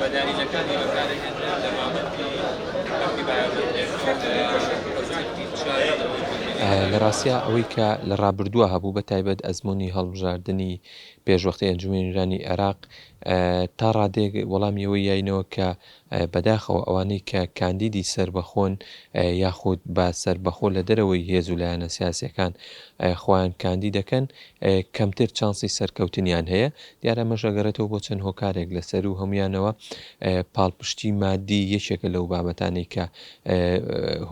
بەدایلەکانی بەکارئەهێنرێن لە بابەتی کارتی بایۆمەترێک کە چارە لەوەی لە ڕاستیا ئەوەی کە لە ڕابردووە هەبوو بە تایبەت ئەزموونی هەڵبژاردنی پێشوەختەی ئەنجومەنی نوێنەرانی عێراق تا ڕادەیەک وەڵامی ئەوەی یاینەوە کە بەداخەوە ئەوانەی کە کاندیدی سەربەخۆن یاخود بە سەربەخۆ لە دەرەوەی هێز و لایەنە سیاسیەکان خۆیان کاندید دەکەن کەمتر چانسی سەرکەوتنیان هەیە دیارە ئەمەش ئەگەڕێتەوە بۆ چەند هۆکارێک لە سەروو هەموویانەوە پاڵپشتی مادی یەکێکە لەو بابەتانەی کە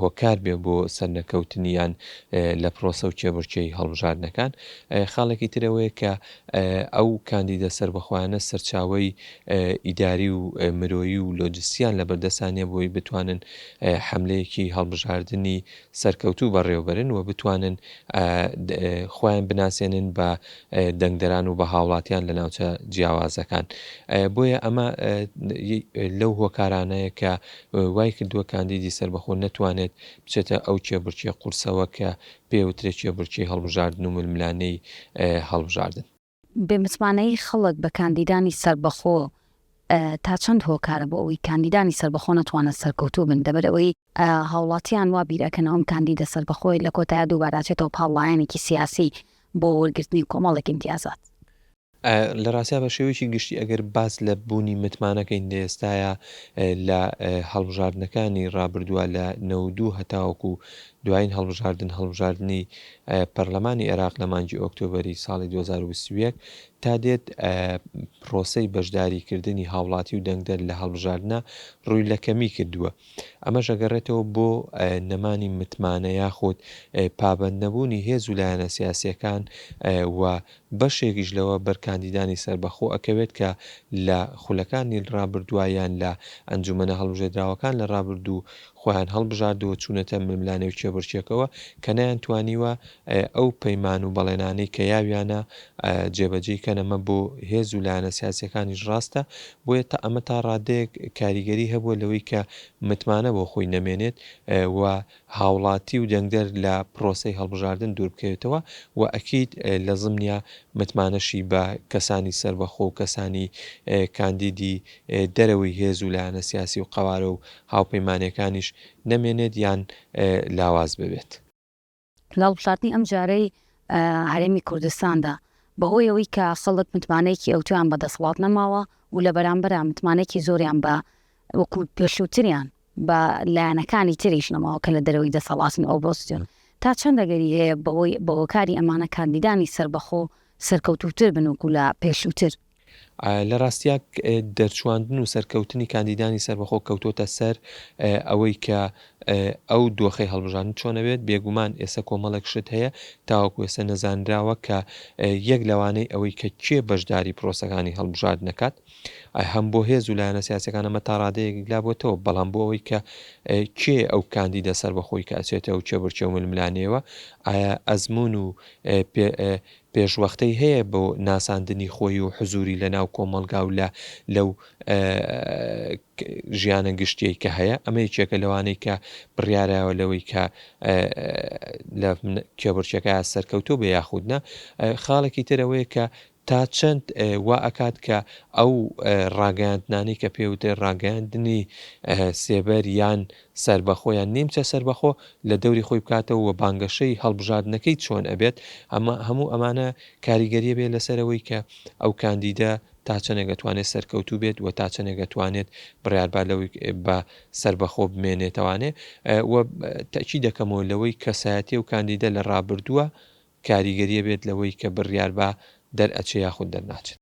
هۆکار بێ بۆ سەرنەکەوتنیان لە پرۆسە و کێبڕکێی هەڵبژاردنەکان خاڵێکی ترەوەیە کە ئەو کاندیدە سەربەخۆیانە سەرچاوەی ئیداری و مرۆیی و لۆجستیان لەبەردەستا نیە بۆی بتوانن حەملەیەکی هەڵبژاردنی سەرکەوتوو بەڕێوەبەرن و بتوانن خۆیان بناسێنن بە دەنگدەران و بە هاوڵاتیان لە ناوچە جیاوازەکان. بۆیە ئەمە لەو هۆکارانەیە کە وای کردووە کاندیدی سەربەخۆ نەتوانێت بچێتە ئەو کێبڕکێ قورسەوە کە پێوترێ کێبڕکێی هەڵبژاردن و ململانێی هەڵبژاردن. بێ متمانەیی خەڵک بە کاندیدانی سەربەخۆ تا چەند هۆکارە بۆ ئەوەی کاندیدانی سەربەخۆ نەتوانن سەرکەوتوو بن لەبەر ئەوەی هاوڵاتیان وا بیر ئەکەنەوە ئەم کاندیدە سەربەخۆی لە کۆتایا دووبارە ئەچێتەوە پاڵ لایەنێکی سیاسی بۆ وەرگرتنی کۆمەڵێک ئیمتیازات. لە ڕاستیا بە شێوەیەکی گشتی ئەگەر باس لە بوونی متمانە کەین لە ئێستایا لە هەڵبژاردنەکانی ڕابردووە لە 92 هەتاوەکو دوایین هەڵبژاردن هەڵبژاردنی پەرلەمانی عێراق لە مانگی ئۆکتۆبەری ساڵی 2021 تا دێت پرۆسەی بەشداریکردنی هاوڵاتی و دەنگدەر لە هەڵبژاردنە ڕووی لە کەمی کردووە. ئەمەش ئەگەڕێتەوە بۆ نەمانی متمانە یاخود پابەندنەبوونی هێز و لایەنە سیاسییەکان و بەشێکیش لەوە بەر کاندیدانی سەربەخۆ ئەکەوێت کە لە خولەکانی ڕابردووە یان لە ئەنجومەنە هەڵبژێردراوەکان لە ڕابردوو خۆیان هەڵبژاردووە چوونەتە ململانێ و کێبڕکێکەوە کە نەیانتوانیوە ئەو پەیمان و بەڵێنانەی کە یاویانە جێبەجێی کەن ئەمە بۆ هێز و لایەنە سیاسیەکانیش ڕاستە بۆیە تا ئەمە تا ڕادەیەک کاریگەری هەبووە لەوەی کە متمانە بۆ خۆی نەمێنێت و هاوڵاتی و دەنگدەر لە پرۆسەی هەڵبژاردن دوور بکەوێتەوە و ئەکید لە زمنیا متمانەشی بە کەسانی سەربەخۆ و کەسانی کاندیدی دەرەوەی هێز و لایەنە سیاسی و قەوارە و هاوپەیمانەکانیش نەمێنێت یان لاواز ببێت. لە هەڵبژاردنی ئەمجارەی هەرێمی کوردستاندا بەهۆی ئەوەی کە خەڵک متمانەیەکی ئەوتۆیان بە دەسەڵات نەماوە و لە بەرامبەرا متمانەیەکی زۆریان بە وەکو پێشووتریان بە لایەنەکانی تریش نەماوە کە لە دەرەوەی دەسەڵاتن و ئۆپۆزسیۆن تا چەند ئەگەری هەیە بەهۆی بە هۆکاری ئەمانە کاندیدانی سەربەخۆ سەرکەوتووتر بن وەکو لە پێشووتر؟ لە ڕاستیا دەرچواندن و سەرکەوتنی کاندیدانی سەربەخۆ کەوتۆتە سەر ئەوەی کە ئەو دۆخەی هەڵبژاردن چۆن ئەبێت، بێگومان ئێستا کۆمەڵێک شت هەیە تاوەکو ئێستا نەزانراوە کە یەک لەوانەی ئەوەی کە کێ بەشداری پرۆسەکانی هەڵبژاردن ئەکات هەم بۆ هێز و لایەنە سیاسەکان ئەمە تا ڕادەیەک یەکلابووەتەوە بەڵام بۆ ئەوەی کە کێ ئەو کاندیدە سەربەخۆی کە ئەچێتەوە کێبڕکێ و ململانێوە ئایا ئەزموون و پێشوەختەی هەیە بۆ ناساندنی خۆی و حزوری لە ناو کۆمەڵگا و لە لەو ژیانە گشتیەی کە هەیە ئەمە یەکێکە لەوانەی کە بڕیارایەوە لەوەی کە لە کێبڕکێکە سەرکەوتوو بێ یاخود نا خاڵێکی تر ئەوەیە کە تا چەند وا ئەکات کە ئەو ڕاگەیاندنانەی کە پێوترێ ڕاگەیاندنی سێبەر یان سەربەخۆ یان نیمچە سەربەخۆ لە دەوری خۆی بکاتەوە و بانگەشەی هەڵبژاردنەکەی چۆن ئەبێت ئەمە هەموو ئەمانە کاریگەریە بێت لەسەر ئەوەی کە ئەو کاندیدە تا چەندێک ئەتوانێت سەرکەوتوو بێت و تا چەندێک ئەتوانێت بڕیاربا لەوەی بە سەربەخۆ بمێنێتەوانێ و تەئکید دەکەمەوە لەوەی کەسایەتی ئەو کاندیدە لە ڕابردووە کاریگەریە بێت لەوەی کە بڕیاربا دەرئەچێ یاخود دەرناچێت.